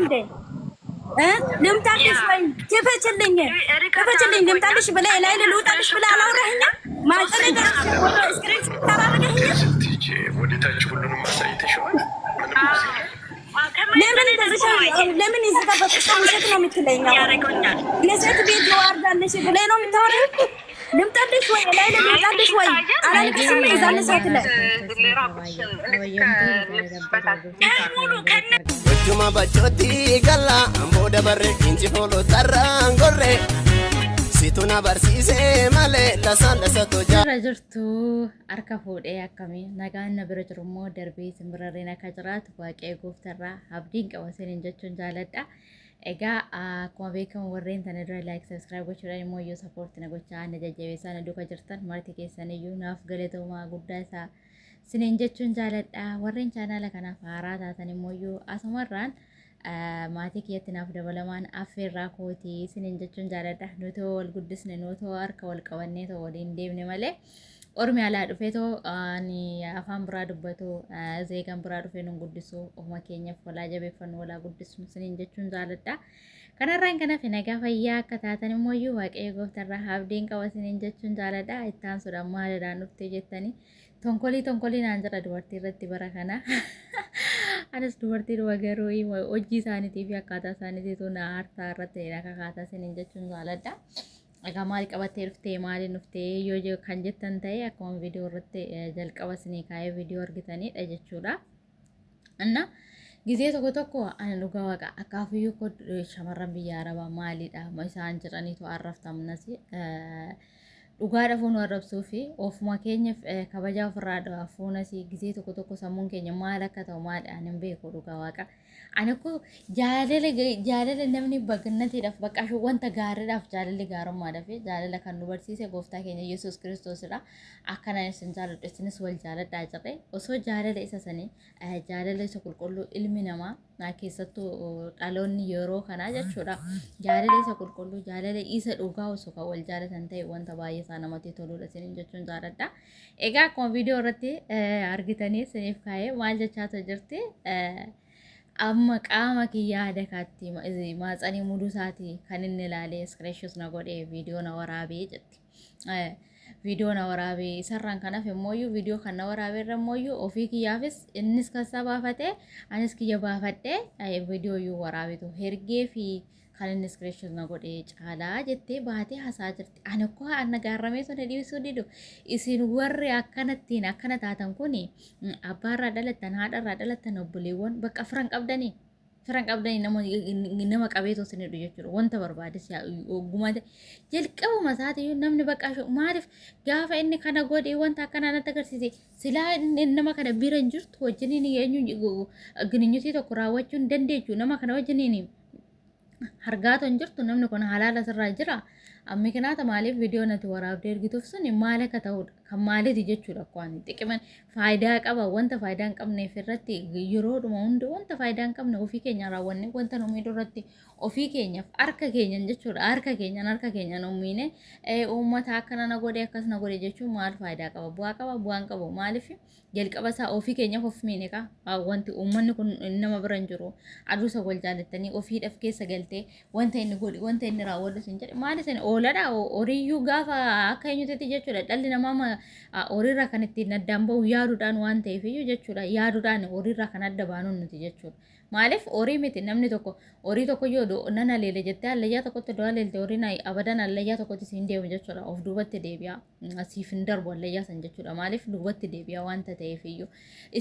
እንዴ? እ ልምጣልሽ ወይ ክፈችልኝ፣ ክፈችልኝ፣ ልምጣልሽ ብለህ ላይ ልውጣልሽ ብለህ አላወራኸኝም? ማህፀኔ ደርሼ ፎቶ screenshot አላደረገኸኝም? ስትሄጂ ወደታች ሁሉንም አሳይተሽዋል። ምንም ለምን እንደዚህ ለምን እዚህ ጋር በፍጹም ውሸት ነው የምትለኝ? ለሴት ቤት ዋርዳለሽ ብለህ ነው የምታወራው? ልምጣልሽ ወይ ላይ ልምጣልሽ ወይ አላለቅስም። የዛን ሰዓት ላይ Gochuma bachooti gala amboo dabarre inci fooloo tarraan gorre situ na barsiise malee lasaan lasatu jaa. Irra jirtu harka fuudhee akkamii nagaan na bira jiru immoo darbee simbirarreen akka jiraatu waaqee gooftarraa abdiin qaba isiniin jechuun jaaladha. Egaa akkuma beekamu warreen tana dura like subscribe gochuudhaan immoo iyyuu support na gochaa na jajjabeessaa na duuka jirtan marti keessan iyyuu naaf galatoomaa guddaa isaa isiniin jechuun jaaladha. Warreen chaanaala kanaaf haaraa taatan immoo iyyuu asumarraan maatii kiyyatti naaf dabalamaan affeerraa kootii isiniin jechuun jaaladha. Nuti wal guddisne nuti harka wal qabannee too waliin deemne malee ormi alaa dhufee too ani afaan biraa dubbatu zeegan biraa dhufee nun guddisu ofuma keenyaaf walaa jabeeffannu walaa guddisnu isiniin jechuun jaaladha. Kanarraan kan hafe nagaa fayyaa akka taatan immoo iyyuu waaqayyo gooftarraa abdiin qaba isiniin jechuun jaaladha. Ittaan sodaan maalidhaan dhuftee jettanii tonkolii tonkolii naan jedha dubartii irratti bara kana. Anis dubartii dhuma garuu hojii isaaniitii fi akkaataa isaaniitiitu na aartaa irratti na kakaataa isiniin jechuun jaaladha. Egaa maal qabattee dhuftee maaliin dhuftee yoo kan jettan ta'e akkuma viidiyoo irratti jalqaba isinii kaa'ee viidiyoo argitanidha jechuudha. Inna gizee tokko tokko ani dhugaa waaqa akkaafiyyuu koo shamarran biyya arabaa maalidha isaan jedhaniitu arraftamnas dhugaadha fuunu arrabsuu fi ofuma keenya kabajaa ofirraa fuunas gizee tokko tokko sammuun keenya maal akka ta'u maal ani hin beeku dhugaa waaqa. Ani koo jaalala jaalala namni bagannatiidhaaf bakka wanta gaariidhaaf jaalalli gaarummaadhaaf jaalala kan nu barsiise gooftaa keenya Yesuus Kiristoosidha. Akkana isin jaaladhu isinis wal jaaladhaa jedhe osoo jaalala isa sanii jaalala isa qulqulluu ilmi namaa keessattuu dhaloonni yeroo kanaa jechuudha. Jaalala isa qulqulluu jaalala isa dhugaa osoo kan wal jaalatan ta'e wanta baay'ee isaa namatti toludha isiniin jechuun jaaladha. Egaa akkuma viidiyoo irratti argitanii isiniif kaa'ee maal jechaatu jirti. Amma qaama kiyya adakaatti maatsanii muduu isaati kan inni ilaalee screenshot na godhee viidiyoo na waraabee jetti. Viidiyoo na waraabee isarraan kan hafe immoo viidiyoo kan na waraabee irra immoo ofii kiyyaafis innis kan isaa baafatee anis kiyya baafadhee viidiyoo iyyuu waraabetu hergee fi kan inni screenshot na godhee caalaa jettee baatee hasaa jirti. Ani koo anna gaarramee sun dhiisuu didu. Isin warri akkanattiin akkana taatan kuni abbaarraa dhalattan haadharraa dhalattan obboleewwan bakka firan qabdanii. Firan qabdanii nama nama qabeetoo isin hidhu jechuudha. Wanta barbaades ogummaa jalqabuma isaatiiyyuu namni bakka maaliif gaafa inni kana godhee wanta akkanaa natti agarsiise silaa nama kana bira hin jirtu wajjiniin eenyu gininyutii tokko raawwachuu hin dandeechu nama kana wajjiniin hargaatu hin jirtu namni kun halaala sirraa jira. Mikinaata maaliif viidiyoo nati waraabdee ergituuf suni maal akka ta'udha kan maaliiti jechuudha kwaan xiqiman faayidaa qaba wanta faayidaa hin qabneef irratti yeroodhuma hunda wanta faayidaa hin qabne ofii keenya raawwanne wanta nu miidhu irratti ofii keenyaaf harka keenyan jechuudha harka keenyan harka keenyan uumine uummata akkana na godhe akkas na godhe jechuun maal faayidaa qaba bu'aa qaba bu'aa hin qabu maaliif jalqaba isaa ofii keenyaaf of miine kaa wanti uummanni kun nama bira hin jiru aduu isa wal jaalattanii ofiidhaaf keessa galtee wanta inni godhi wanta inni raawwadhu sin jedhe maal isin ooladha horiiyyuu gaafa akka eenyutti jechuudha dhalli namaa horiirraa kan ittiin addaan bahu yaaduudhaan waan ta'eef iyyuu jechuudha yaaduudhaan horiirraa kan adda baanuun nuti jechuudha. Maaliif horii miti namni tokko horii tokko yoo nan haleele jettee hallayyaa tokkotti du'a haleelte horiin abadan hallayyaa tokkotti siin deemu jechuudha of duubatti deebi'a. Siif hin darbu hallayyaa san jechuudha maaliif duubatti deebi'a wanta ta'eef iyyuu.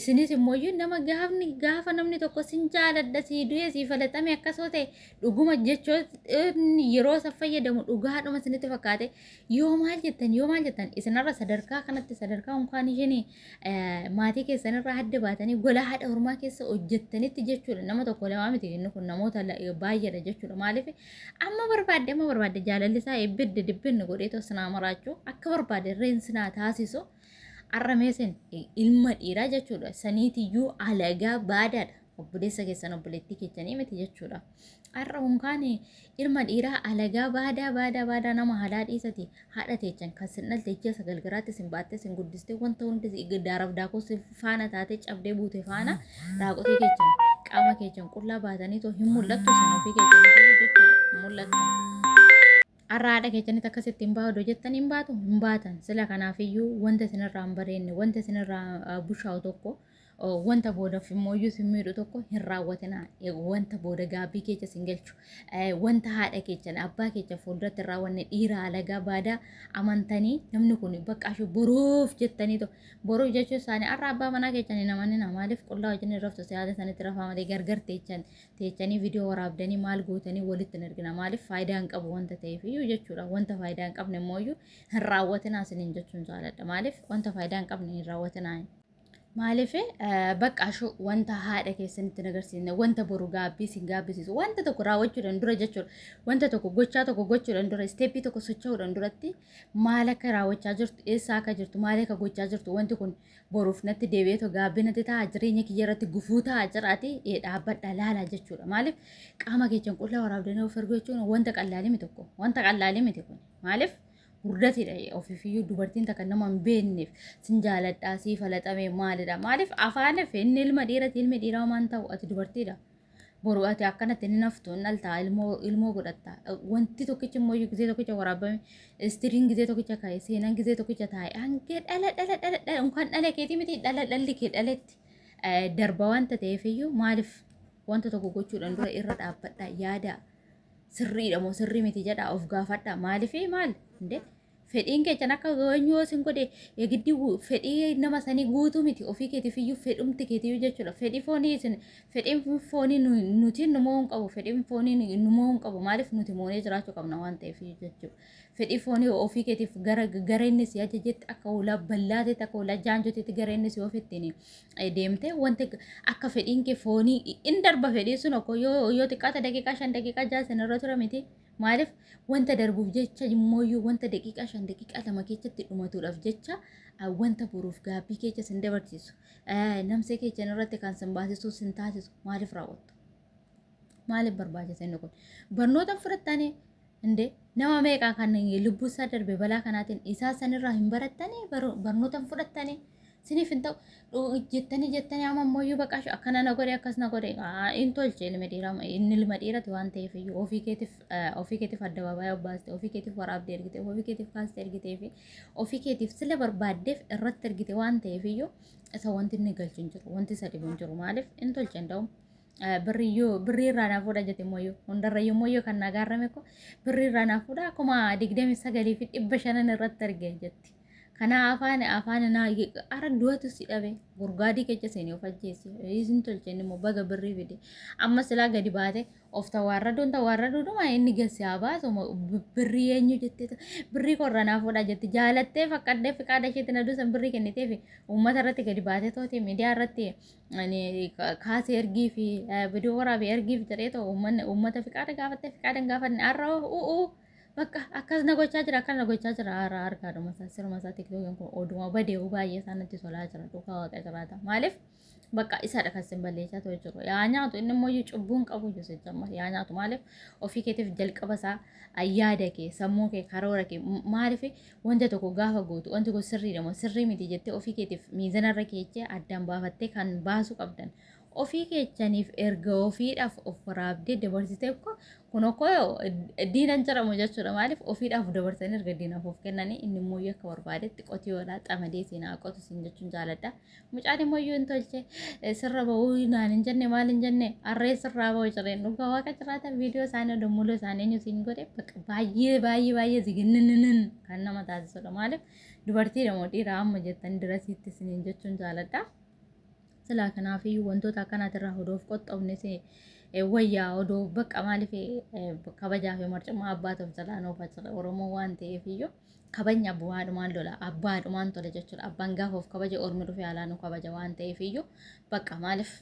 Isinis immoo iyyuu nama gaafni gaafa namni tokko sin jaaladha sii du'e sii falaxame akkasoo ta'e dhuguma jechoonni yeroo isa fayyadamu dhugaadhuma isinitti fakkaate yoo maal jettan yoo maal jettan isinarra sadarkaa kanatti sadarkaa unkaan isheen maatii keessanirraa adda baatanii gola haadha hormaa keessa hojjettanitti jechuudha. Nama tokko lamaa miti inni kun namoota baay'eedha jechuudha. Maaliif amma barbaadde amma barbaadde jaalalli isaa ibidda dibbinni godhee too sinaa maraachuu akka barbaadde irreen sinaa taasisu arrameesin ilma dhiiraa jechuudha. Saniitiyyuu alagaa baadaadha. Obboleessa keessan obboleettii keessanii miti jechuudha. Har'a unkaan ilma dhiiraa alagaa baadaa baadaa baadaa nama halaa dhiisati haadha teechan kan sin dhalte ji'a sagal garaatti sin baattee sin guddistee wanta hundi daaraaf daakuu si faana taatee cabdee buute faana raaqotee keechan Qaama keessan qullaa baatanii too hin mul'attu isin ofii keessaniif jechuudha. Hin mul'attu. Har'a haadha keessanitti akkasitti hin baatu jettan hin baatu hin baatan. Sila kanaafiyyuu wanta isinirraa hin bareenne wanta isinirraa bushaa'u tokko wanta boodaf immoo iyyuu isin miidhu tokko hin raawwatinaa. Wanta booda gaabbii keessa isin galchu wanta haadha keessan abbaa keessan fuulduratti hin raawwanne dhiira alagaa baadaa amantanii namni kun bakka ishee boruuf jettanii boruuf jechuun isaanii har'a abbaa manaa keessan hin amaninaa. Maaliif qullaa wajjin hin raftu siyaasa sanitti rafaa malee gargar teechan teechanii viidiyoo waraabdanii maal gootanii walitti hin ergina. Maaliif faayidaa hin qabu wanta ta'eef iyyuu jechuudha. Wanta faayidaa hin qabne immoo iyyuu hin raawwatinaa isiniin jechuun jaaladha. Maaliif wanta faayidaa hin qabne hin raawwatinaa. Maaliif bakka ashuu wanta haadha keessanitti hin agarsiisne wanta boru gaabbii isin gaabbisiisu wanta tokko raawwachuudhaan dura jechuudha. Wanta tokko gochaa tokko gochuudhaan dura isteeppii tokko socho'uudhaan duratti maal akka raawwachaa jirtu eessa akka jirtu maal akka gochaa jirtu wanti kun boruuf natti deebi'eetoo gaabbii natti ta'a jireenya kiyya irratti gufuu ta'a jiraati dhaabbadha laalaa jechuudha. Maaliif qaama keessan qullaa waraabdanii of erguu jechuun wanta qallaalii miti tokko wanta qallaalii miti kun maaliif hurdatiidha ofiifiyyuu dubartiin takka nama hin beekneef sin jaaladhaa sii falaxamee maalidha maaliif afaaniif inni ilma dhiirati ilmi dhiiraa waan ta'u ati dubartiidha. Boru ati akkanatti hin haftu hin dhaltaa ilmoo ilmoo godhatta. Wanti tokkichi immoo gizee tokkicha waraabame istiriin gizee tokkicha ka'e seenaan gizee tokkicha taa'e hanga dhala dhala dhala dhala unkaan dhala keetii miti dhala dhalli kee dhaletti darba wanta ta'eef iyyuu maaliif wanta tokko gochuudhaan dura irra dhaabbadha yaada sirriidha moo sirrii miti jedha of gaafadha maaliif maal indee Fedhiin keessan akka eenyu isin godhe giddi fedhii nama sanii guutuu miti ofii keetiif iyyuu fedhumti keetiyyuu jechuudha. Fedhii foonii isin fedhiin foonii nuti nu mo'uu hin qabu fedhiin foonii nu mo'uu hin qabu maaliif nuti moonee jiraachuu qabna waan ta'eef jechuudha. Fedhii foonii ofii keetiif gara gara inni si ajajetti akka hoolaa ballaateetti akka hoolaa jaanjoteetti gara inni si oofettiin deemtee wanti akka fedhiin kee foonii in darba fedhii sun okko yoo yoo xiqqaate daqiiqaa 5 daqiiqaa 6 sin irra tura miti. Maaliif wanta darbuuf jecha immooyyuu wanta daqiiqaa 5 daqiiqaa 2 keessatti dhumatuudhaaf jecha wanta boruuf gaabbii keessa sin dabarsiisu namsee keessan irratti kan sin baasisuu sin taasisu maaliif raawwattu? Maaliif barbaachisa inni kun? Barnoota fudhattanii indee nama meeqaa kan lubbuu isaa darbe balaa kanaatiin isaa sanirraa hin barattanii barnoota fudhattanii Siniif hin ta'u jettanii jettanii amma ammoo iyyuu baqaa akkana na godhe akkas na godhe hin tolche ilmi dhiiraa inni ilma dhiirati waan ta'eef iyyuu ofii keetiif ofii keetiif addabaabaayii obbaaste ofii keetiif waraabdee ergite ofii keetiif kaaste ergitee fi ofii keetiif sila barbaaddeef irratti ergite waan ta'eef iyyuu isa wanti inni galchu hin jiru wanti isa dhibu hin jiru maaliif hin tolche hin ta'u. Birriyyuu birrii irraa naa fuudha jette mooyyuu hundarrayyuu mooyyuu kan naa gaarrame ko birrii irraa naa fuudha akkuma 29,500 irratti arge jetti. Kanaa afaan afaan naa ara du'atu si dhabe gurgaadii keessa seenee of ajjeesse isin tolche inni immoo baga birrii fide amma silaa gadi baate of tawaarraduun tawaarraduudhuma inni gasi haa baasu birrii eenyu jettee birrii korra naa fuudha jetti jaalattee faqqaddee fiqaada isheetti na duusan birrii kenniteefi uummata irratti gadi baatee tooti miidiyaa irratti kaasee ergii fi viidiyoo waraabee ergiif jedhee ta'u uummata fiqaada gaafattee fiqaada hin gaafanne har'a u'uu Bakka akkas na gochaa jira akkas na gochaa jira haaraa argaadhuma isaa siruma isaa tiktookiin kun oduma badee baay'ee isaa natti tolaa jira dhugaa waaqa jiraata maaliif bakka isadha kan sin balleessaa ture jiru yaa nyaatu inni immoo iyyuu cubbuun qabu iyyuu sijjamma yaa nyaatu maaliif ofii keetiif jalqaba isaa yaada kee sammuu kee karoora kee maaliif wanta tokko gaafa gootu wanti kun sirriidha moo sirrii miti jettee ofii keetiif miizanarra keechee addaan baafattee kan baasuu qabdan ofii keechaniif erga ofiidhaaf of waraabdee dabarsitee ko kun okko diinan jedhamu jechuudha maaliif ofiidhaaf dabarsanii erga diinaaf of kennanii inni immoo akka barbaadetti qotiyoodha xamadee siin haa qotu siin jechuun jaaladha mucaan immoo iyyuu hin tolche sirra ba'uu naan hin jenne maal hin jenne harree sirraa ba'u jireen dhugaa waaqa jiraata viidiyoo isaanii odoo muluu isaanii eenyu siin godhe bakka baay'ee baay'ee baay'ee ziginninin kan nama taasisudha maaliif dubartiidha moo dhiira amma jettan dirasiitti isiniin jechuun jaaladha. Silaa kanaafiyyuu wantoota akkanaatirraa odoo of qoxxoofne si wayyaa odoo bakka maaliif kabajaa fi marcummaa abbaatu of jalaa nuuf jira Oromoo waan ta'eef iyyuu kabajni abbaadhumaan lola abbaadhumaan tola jechuudha abbaan gaafa of kabaje ormi dhufee alaa nu kabaja waan ta'eef iyyuu bakka maaliif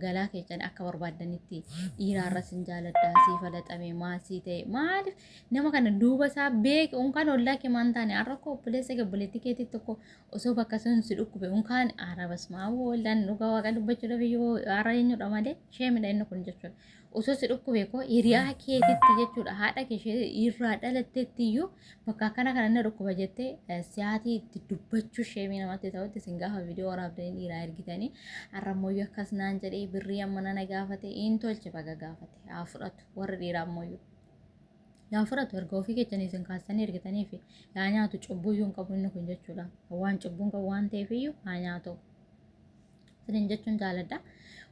galaa keessan akka barbaaddanitti dhiiraarra sin jaaladha sii falaxame maasii ta'e maaliif nama kana duuba isaa beeki unkaan ollaa kee maan taane har'a koo obboleessa kee obboleettii keetii tokko osoo bakka sun si dhukkube unkaan aara basmaa wooldaan dhugaa waaqa dubbachuudhaaf iyyuu aara eenyudha malee sheemidha inni kun jechuudha. Osoo si dhukkube koo hiriyaa keetitti jechuudha haadha kee ishee irraa dhalattetti iyyuu bakka akkana kana na dhukkuba jettee siyaatii itti dubbachuu sheemii namatti ta'utti isin gaafa viidiyoo waraabdanii dhiiraa ergitanii har'a ammoo akkas naan jedhee birrii amma nana gaafate hin tolche baga gaafate haa fudhatu warri dhiiraa ammoo yaa fudhatu erga ofii keessanii isin kaastanii ergitanii fi yaa nyaatu cubbuu iyyuu hin qabu inni kun jechuudha waan cubbuu hin qabu waan ta'eef iyyuu haa nyaatu. Isinin jechuun jaaladha.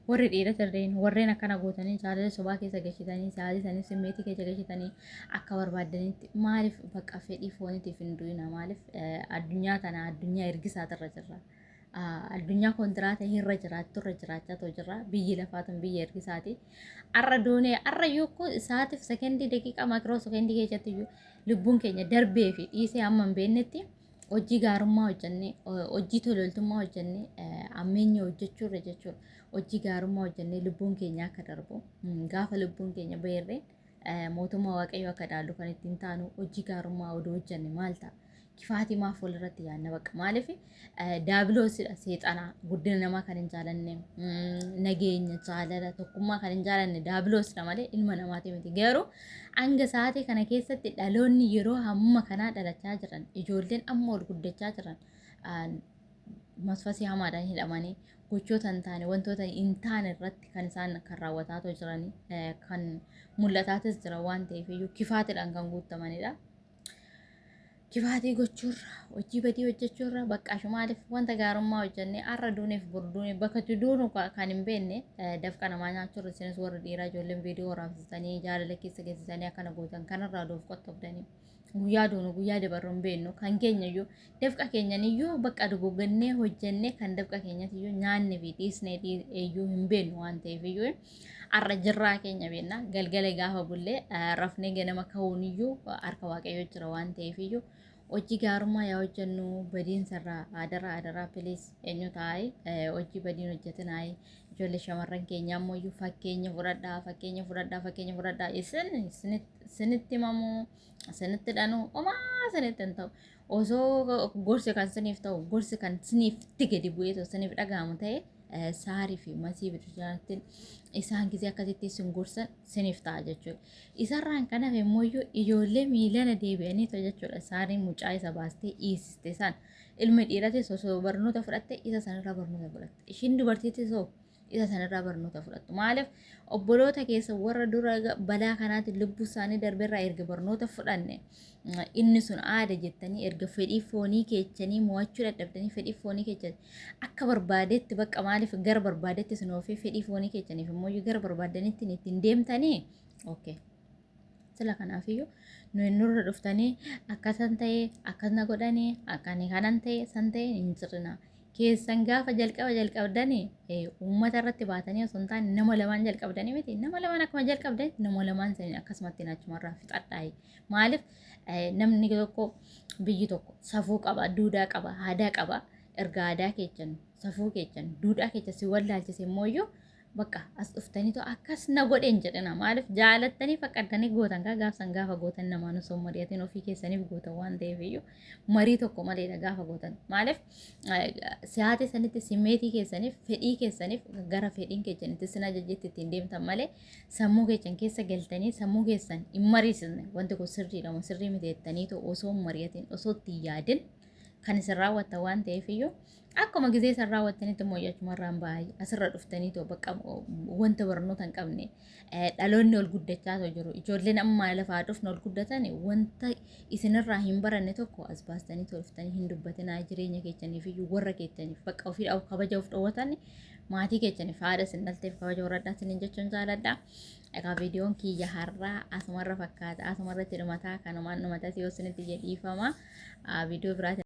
Warri dhiira sirriin warreen akkana gootanii jaalala sobaa keessa gashitanii saalii simmeetii keessa gashitanii akka barbaaddanitti maaliif bakka fedhii fooniitiif hin du'ina maaliif addunyaa tana addunyaa ergisaatirra jirra. Addunyaa kontiraata irra jiraattu irra jiraachaa too jirra biyyi lafaa tun biyya ergisaati. Arra duunee arra yokkoo isaatiif sekendii daqiiqaa maakiroo sekendii keessatti iyyuu lubbuun keenya darbee fi dhiisee hamma hin beeknetti hojii gaarummaa hojjannee hojii tololtummaa hojjannee ammeenya hojjechuurra jechuudha. Hojii gaarummaa hojjannee lubbuun keenya akka darbu gaafa lubbuun keenya beerree mootummaa waaqayyoo akka dhaallu kan ittiin taanu hojii gaarummaa odoo hojjanne maal ta'a? Kifaatii maaf walirratti yaadna bakka maaliif daabiloosidha seexanaa guddina namaa kan hin jaalanne nageenya jaalala tokkummaa kan hin jaalanne daabiloosidha malee ilma namaati miti garuu Hanga sa'aatii kana keessatti dhaloonni yeroo hamma kanaa dhalachaa jiran ijoolleen amma ol guddachaa jiran masfasii hamaadhaan hidhamanii gochoota hin taane wantoota hin taane irratti kan isaan kan raawwataatoo jiran kan mul'ataatis jira waan ta'eef iyyuu kifaatiidhaan kan guutamanidha. Kifaatii gochuurra hojii badii hojjechuurra bakka maaliif wanta gaarummaa hojjennee har'a duuneef bor duune bakka itti duunu kan hin beekne dafqa namaa nyaachuurra isinis warri dhiiraa ijoolleen viidiyoo waraabsisanii jaalala keessa geessisanii akkana gootan kanarraa doof qottobdanii guyyaa duunu guyyaa dabarru hin beeknu kan keenya iyyuu dafqa keenyan iyyuu bakka dogogannee hojjennee kan dafqa keenyatti iyyuu nyaanne fi dhiisnee iyyuu hin beeknu waan ta'eef iyyuu har'a jirraa keenya beekna galgala gaafa bullee rafnee ganama ka'uun iyyuu harka waaqayyoo jira waan ta'eef iyyuu hojii gaarummaa yaa hojjennu badiin sarraa adaraa adaraa please eenyu taa'ee hojii badiin hojjetinaa ijoollee shamarran keenyaa immoo iyyuu fakkeenya fudhadhaa fakkeenya fudhadhaa fakkeenya fudhadhaa isin isinitti himamu isinitti dhanu homaa isinitti hin ta'u osoo gorsi kan isiniif ta'u gorsi kan isiniif gadi bu'ee isiniif dhaga'amu ta'e saarii fi masii bitaatti isaan gisee akkasitti isin gorsan siniif ta'a jechuudha. Isarraan kan hafe immoo ijoollee miilana deebi'anii ta'u jechuudha. Saariin mucaa isa baastee dhiisiste san ilmi dhiiratis osoo barnoota fudhatte isa sanirraa barnoota fudhatte. Ishiin dubartiitis hoo isa sanirraa barnoota fudhattu. Maaliif obboloota keessa warra dura balaa kanaatiin lubbuu isaanii darberraa erga barnoota fudhanne inni sun aada jettanii erga fedhii foonii keechanii mo'achuu dadhabdanii fedhii foonii keechan akka barbaadetti bakka maaliif gara barbaadetti isin oofee fedhii foonii keechaniif immoo gara barbaadanitti ittiin deemtanii okay. Sila kanaafiyyuu nuyi nurra dhuftanii akkasan ta'ee akkas na godhanii akkani kanan ta'e san ta'e hin jirina. Keessan gaafa jalqaba jalqabdanii uummata irratti baatanii osoo hin taane nama lamaan jalqabdanii miti nama lamaan akkuma jalqabdan nama lamaan saniin akkasumatti achumarraa fixadhaayi. Maaliif namni tokko biyyi tokko safuu qaba, duudhaa qaba, aadaa qaba. Erga aadaa keechan, safuu keechan, duudhaa keechan si wallaalchise immoo iyyuu bakka as dhuftanii too akkas na godheen jedhina. Maaliif jaalattanii faqqaddanii gootan kaa gaafsan gaafa gootan namaan osoo hin mari'atin ofii keessaniif gootan waan ta'eef iyyuu marii tokko maleedha gaafa gootan. Maaliif si'aatee sanitti simmeetii keessaniif fedhii keessaniif gara fedhiin keessanitti sin ajajetti ittiin deemtan malee sammuu keessan keessa galtanii sammuu keessan hin mariisisne wanti kun sirriidha moo sirrii miti jettanii osoo hin mari'atin osoo itti hin yaadin kan isin raawwattan waan ta'eef iyyuu akkuma gizee isin raawwattanitti immoo jechumarraan baay'ee asirra dhuftanii too bakka wanta barnoota hin qabne dhaloonni ol guddachaa too jiru ijoolleen amma lafaa dhufne ol guddatan wanta isinirraa hin baranne tokko as baastanii too dhuftanii hin dubbatinaa jireenya keessaniif iyyuu warra keessaniif bakka ofii kabaja of dhowwatan maatii keessaniif haadha isin dhalteef kabaja horadhaa isiniin jechuun jaaladha. Egaa viidiyoon kiyya har'aa asumarra fakkaata asumarratti dhumataa kanumaan dhumatas yoo isinitti jedhiifama viidiyoo biraatiin.